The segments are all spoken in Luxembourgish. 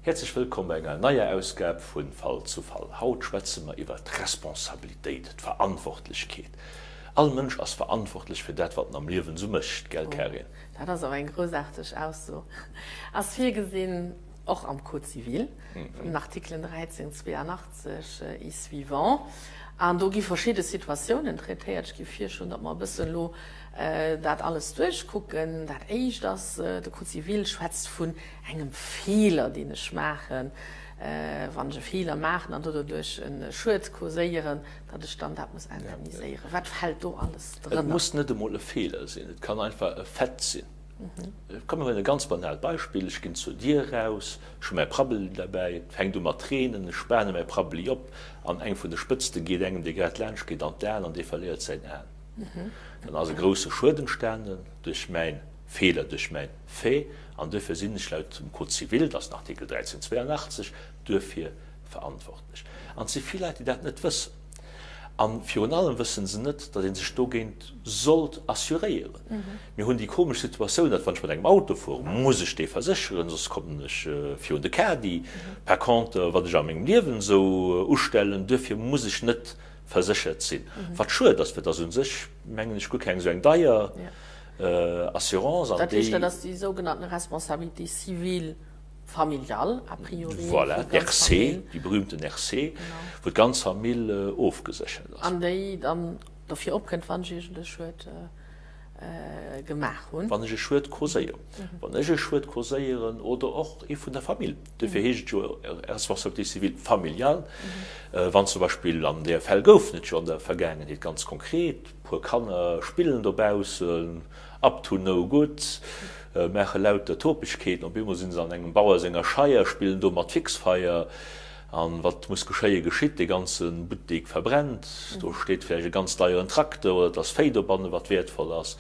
Häerzlech wëllkomm bei enger neier Ausgab vun Fall zu Fall. Haut schwätze mer iwwer d'Responsabilitéit, d'Verantwortlechkeet. All Mënsch ass verantwortlech fir dat, wat en am Liewen esou mécht, gell Karin? Dat ass awer eng groussaarteg Ausso. Ass virgesinn och am Code civil, an den Artikelen 1382 et suivants. An do gi verschidde Situatiounen traitéiert. Ech géif virschloen, datt mer e bëssen elo dat alles duerchkucken. Dat Éischt ass, de Code civil schwätzt vun engem Feeler, deen ech maachen, wann ech e Feeler maachen an doduerch e Schued causéieren, datt ech dann dat muss indemniséieren. Wat fält do alles Et drënner? muss net emol e Feeler sinn, et kann einfach e Fait sinn. Komm mir huelen e ganz banaalt Beispill, Ech ginn zur Dier eraus, ech hu mäi Prabbeli derbäi, et fänkt u mat reenen, ech spane mäi Prabbeli op an eng vun de Spëtzte geet engem, dee grad laanscht geet, an d'Aen an dee verléiert säin Aen. Dann ass e grousse Schued entstanen duerch mäin Feeler, duerch mäin Fait an duerfir sinn ech laut dem Code civil, dat ass den Artikel 1382, duerfir verantwortlech. An et si vill Leit, déi dat net wëssen. A virun allem wësse se net, datt ee sech dogéint sollt assuréieren. Mir hunn déi komesch Situatioun, datt wann ech mat engem Auto fueren, muss ech dee versécheren, soss kommen ech virun de Kadi. Par contre, wat ech a mengem Liewen esou ustellen, duerfir muss ech net verséchert sinn. Wat schued ass, well et ass u sech, mengen ech, guer keng esou eng deier Assurance. Dat heescht, dat ass déi sougenannten Responsabilité civile familiale a priori. Voilà, d'RC, déi berühmten RC, wou d'ganz Famill ofgeséchert ass. An déi dann dofir opkënnt, wann ech iergend e Schued gemaach hunn. Wann ech e Schued causéieren. Wann ech e Schued causéieren oder och ee vun der Famill. Duerfir heescht et jo Responsabilité civile familiale. Wann zum Beispill, an där Fäll goufen et jo an der Vergaangenheet ganz konkret, puer Kanner spillen dobaussen, up to no good, maache lauter Topegkeeten, op eemol si se an engem Bauer senger Scheier, spillen do mat Fixfeier, an wat muss geschéie geschitt, dee ganze Buttek verbrennt, do steet vläicht e ganz deieren Trakter oder et ass Véi dobannen, wat wäertvoll ass,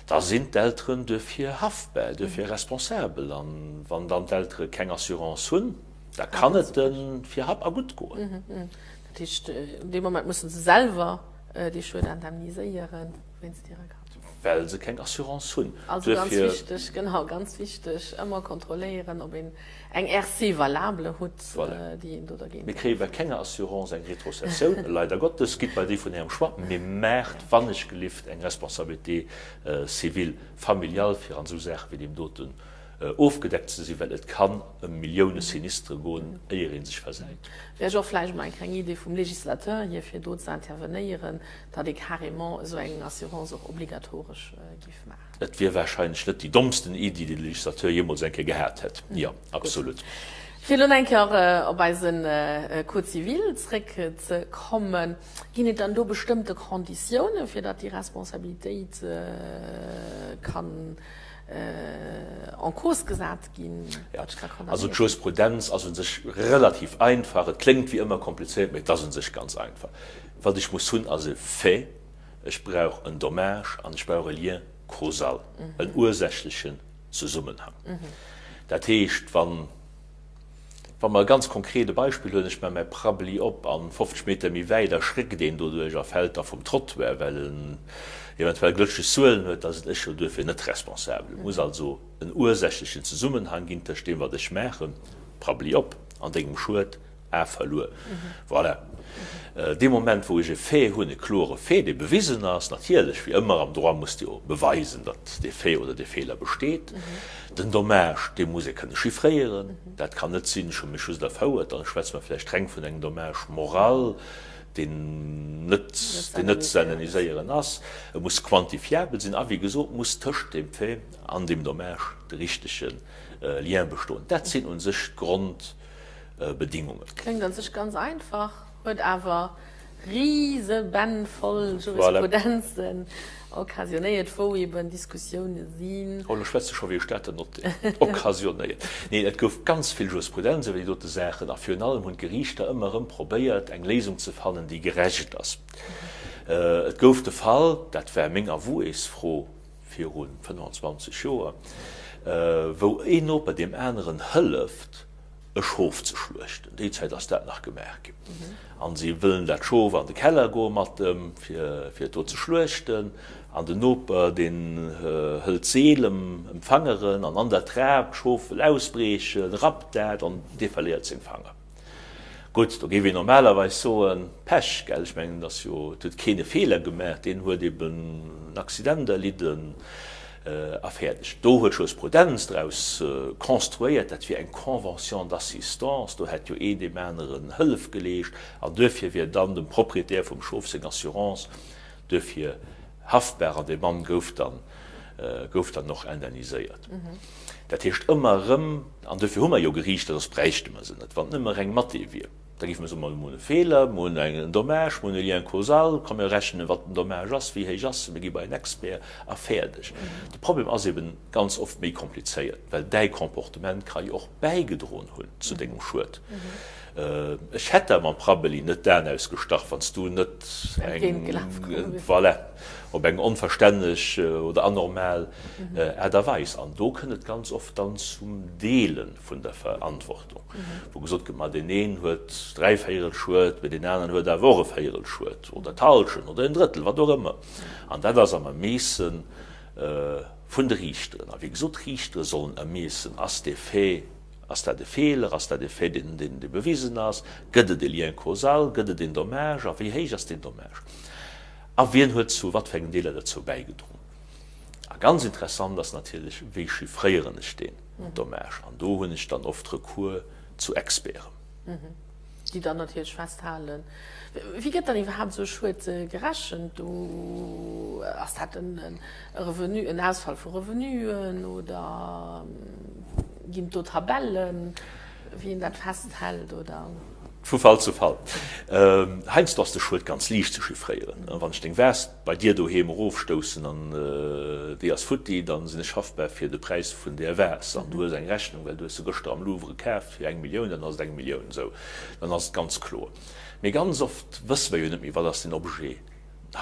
da sinn d'Elteren duerfir haftbar, duerfir responsabel. An wann dann d'Eltere keng Assurance hunn, da kann et fir Happ a Gutt goen. Dat heescht, dee Moment musse se selwer dee Schued indemniséieren wéinst hirer Kand. Well se keng Assurance hunn. Also ganz wichteg, genau, ganz wichteg, ëmmer kontrolléieren, ob een eng RC valable hutt, déi een do dergéint. Mir kréie bei kenger Assurance eng Retrocessioun, leider Gottes. Gitt bei déi vun Ärem Choix, mee maacht wannechgelift eng Responsabilité civile familiale, fir an esou Saache wéi deem doten ofgedeckt ze sinn, well et kann ëm Millioune Sinistre goen, éier ee sech versäit. Wär och vläicht emol eng kleng Idee vum Législateur hier, fir do ze intervenéieren, datt ee carrément esou eng Assurance och obligatoresch giff maachen. Et wier wahrscheinlech net déi dommsten Iddi, déi de Législateur jeemools eng Kéier gehat hätt. Jo, absolut. Fir elo nach eng Kéier op eise Code civil zréckzekommen, Ginn et dann do bestëmmte Conditiounen, fir datt déi Responsabilitéit kann en cause gesat ginn, datt ech ka condamnéiert ginn? Also d'Jurisprudenz ass u sech relativ einfach. Et kléngt wéi ëmmer komplizéiert, mee et ass u sech ganz einfach. Wat ech muss hunn, ass e Fait, ech brauch en Dommage an ech brauch e Lien causal, en ursächlechen Zesummenhang. Dat heescht, wann, wa mer e ganz konkret e Beispill huelen, ech maache mäi Prabbeli op an 50 Meter méi wäit erschréckt een doduerch a fält da vum Trottoir, well en eventuell glëtscheg Suelen huet, da sinn ech jo duerfir net responsabel. Et muss also en ursächlechen Zesummenhang ginn tëscht deem, wat ech maachen, Prabbeli op, an dengem Schued, A verluer. Voilà. Dee Moment, wou ech e Fait hunn, e klore Fait, dee bewisen ass, natierlech, wéi ëmmer am Droit muss de jo beweisen, datt dee Fait oder dee Feeler besteet. Den Dommage, dee muss ee kënne chiffréieren. Dat kann net sinn, ech hu mech just erfouert, dann schwätze mer vläicht reng vun engem Dommage moral, deen net, deen net ze indemniséieren ass. E muss quantifiabel sinn a wéi gesot, muss tëscht deem Fait an deem Dommage de richtege Lien bestoen. Dat sinn u sech d'Grond. Bedingungen. Kléngt an sech ganz einfach, huet awer rise Bänn voll Jurisprudenzen occasionnéiert, wou eben Diskussioune sinn. Oh, lo schwätz de scho wéi e Stater Notaire. Occasionnéiert. Neen, et gouf ganz vill Jurisprudenz iwwer déi dote Saachen a virun allem hunn d'Geriichter ëmmer erëm probéiert, eng Léisung ze fannen, déi gerecht ass. Et gouf de Fall, dat war meng Avouésfro viru 25 Joer, wou een Noper deem aneren hëlleft. E Schof ze schluechten. Déi Zäit ass dat nach gemaach ginn. An si wëllen dat Schof an de Keller goe mat em, fir et do ze schluechten. An den Noper, deen hëlt d'Seel ëm d'Fangeren an an der Trap, d'Schof wëll ausbriechen, rappt dat an dee verléiert seng Fanger. Gutt, do géif een normalerweis soen, Pech, gell? Ech mengen, et ass jo, et huet keen e Feeler gemaach, deen huet eben en Accident erlidden a fäerdeg. Do huet d'Jurisprudenz draus konstruéiert, dat wier eng Convention d'assistance, do hätt jo een deem aneren Hëllef geleescht an duerfir wier dann dem Propriétaire vum Schof seng Assurance duerfir haftbar an dee Mann gouf dann, gouf dann och indemniséiert. Dat heescht ëmmer erëm, an duerfir hu mer jo Geriichter, soss bräichte mer se net, wann et nëmme reng Mathé wier, da géife mer soen, ma mir hunn e Feeler, mir hunn en Dommage, mir hunn e Lien causal, komm mir rechnen, wat den Dommage ass, wéi héich ass e, mir gi bei en Expert a fäerdeg. De Problem ass eben ganz oft méi komplizéiert, well däi Comportement ka jo och bäigedroen hunn zu dengem Schued. Ech hätt der mam Prabbeli net d'Aen ausgestach, wann s du net eng, voilà, op eng onverstänneg oder anormal Aart a Weis. An do kënnt et ganz oft dann zum Deele vun der Verantwortung, wou gesot gëtt, ma deen een huet dräivéierel Schued, mee deen aneren huet awer och e Véierel Schued oder d'Hallschent oder en Drëttel, wat och ëmmer. An dat ass am Ermeesse vun de Riichteren. A wéi gesot, d'Riichtere sollen ermeessen, ass dee Fait, Ass dat e Feeler? Ass dat e Fait, deen bewisen ass? Gëtt et e Lien causal? Gëtt et een Dommage? A wéi héich ass deen Dommage? A wien huet zu wat fir engem Deeler derzou bäigedroen? A ganz interessant ass natierlech, wéi chiffréieren ech deen Dommage? An do hunn ech dann oft Recours zu Experten. Déi dann natierlech festhalen. Wéi gëtt dann iwwerhaapt esou e Schued gerechent? Do ass dat en Revenu, en Ausfall vu Revenuen oder ginn et do Tabellen, wéi een dat festhält oder? Vu Fall zu Fall. Heiansdo ass de Schued ganz liicht ze chiffréieren. Wann ech deng Vest bei dir doheem erofstoussen an déi ass futti, dann sinn ech haftbar fir de Präis vun där Vest. An du hues eng Rechnung, well du hues se gëschter am Louvre kaf fir eng Millioun, dann ass et eng Millioun. Esou, dann ass et ganz kloer. Mee ganz oft wësse mer jo net méi, wat ass den Objet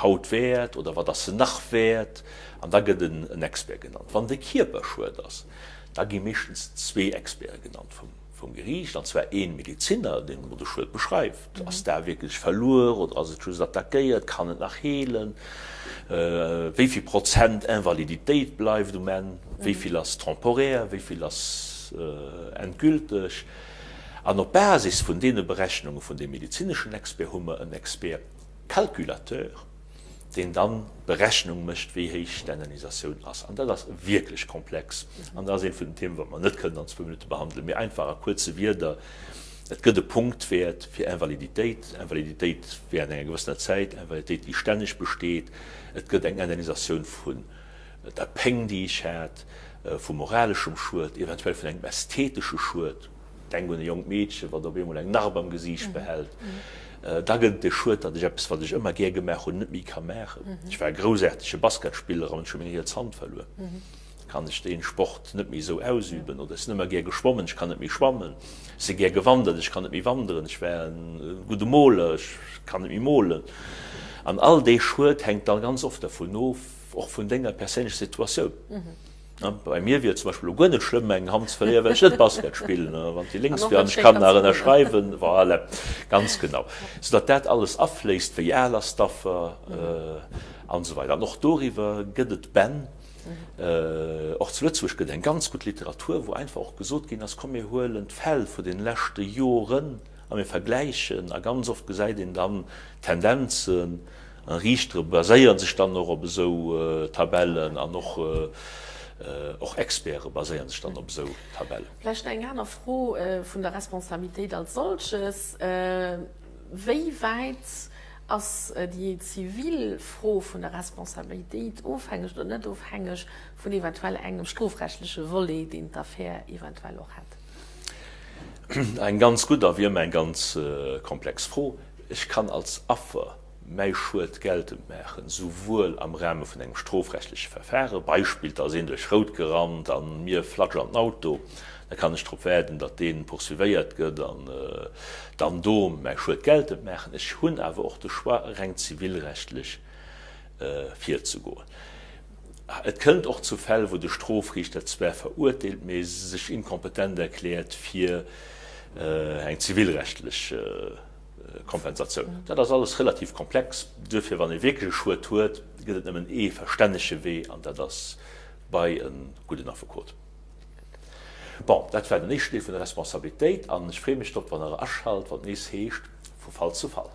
haut wäert oder wat ass en nach wäert. An da gëtt en Expert genannt. Wann et e Kierperschued ass, da gi meeschtens zwee Experte genannt vum. vum Geriicht, an zwar ee Medezinner, deen emol de Schued beschreift, ass d'A wierklech verluer oder ass et just attackéiert, kann et nach heelen, wéi vill Prozent Invaliditéit bleift um Enn, wéi vill ass temporär, wéi vill ass endgülteg. An op Basis vun deene Berechnunge vun deem medezineschen Expert hu mer en Expert calculateur, deen dann d'Berechnung mécht, wéi héich d'Indemnisatioun ass. An dat ass wierklech komplex an dat ass eent vun den Themen, wat mer net kënnen an zwou Minutte behandelen. Mee einfach a kuerze Wierder, Et gëtt e Punktwäert fir Invaliditéit, Invaliditéit während enger gewëssener Zäit, Invaliditéit, déi stänneg besteet. Et gëtt eng Indemnisatioun vun der Péng, déi ech hat, vu moraleschem Schued, eventuell vun engem ästhetesche Schued. Denk un e jonkt Meedchen, wat op eemol eng Narb am Gesiicht behält. Da gëtt et de Schued, datt ech eppes, wat ech ëmmer gär gemaach hunn, net méi ka maachen. Ech war e groussaartege Basketspiller an ech hu meng riets Hand verluer. Kann ech dee Sport net méi esou ausüben? Oder ech sinn ëmmer gär geschwommen, ech kann net méi schwammen. Ech si gär gewandert, ech kann net méi wanderen. Ech war e gudde Moler, ech kann net méi molen. An all dee Schued hänkt dann ganz oft dervun of, och vun denger perséinlecher Situatioun. Bei mir wier et zum Beispill elo guer net schlëmm eng Hand ze verléieren, well ech net Basket spillen. Wann déi lénks wier an ech kann nach ënnerschreiwen, voilà, ganz genau. Soudatt dat alles afléisst, wéi al ass d'Affer an esou weider. An och doriwwer gëtt et Bänn, och zu Lëtzebuerg gëtt et eng ganz gutt Literatur, wou einfach och gesot ginn ass, komm mir huelen d'Fäll vun deene leschte Joren a mir vergläichen. A ganz oft gesäit een dann Tendenzen. Riichtere baséiere sech dann och op esou Tabellen an och och Experte baséiere sech dann op esou Tabellen. Vläicht nach eng aner Fro vun der Responsabilitéit als solches, Wéi wäit ass déi zivil Fro vun der Responsabilitéit ofhängeg oder net ofhängeg vun eventuell engem strofrechtleche Volet, deen d'Affär eventuell och hätt? Eng ganz gutt a wéi ëmmer eng ganz komplex Fro. Ech kann als Affer mäi Schued geltend maachen, souwuel am Rahme vun engem strofrechtleche Verfahre, Beispill, et ass een duerch Rout gerannt a mir flatsch an den Auto, da kann ech drop waarden, datt dee poursuivéiert gëtt an dann do mäi Schued geltend maachen. Ech hunn awer och de Choix, reng zivilrechtlech virzegoen. Et kënnt och zu Fäll, wou de Strofriichter zwar verurteelt, mee sech inkompetent erkläert, fir. Eng zivilrechtlech Kompensatioun. Dat ass alles relativ komplex. Duerfir, wann ee wierklech e Schued huet, gëtt et nëmmen ee verstännege Wee, an dat ass bei e gudden Affekot. Bon, dat war den éischten Deel vun der Responsabilitéit, an ech freeë mech drop, wann Der eraschalt, wann et nees heescht, Vu Fall zu Fall.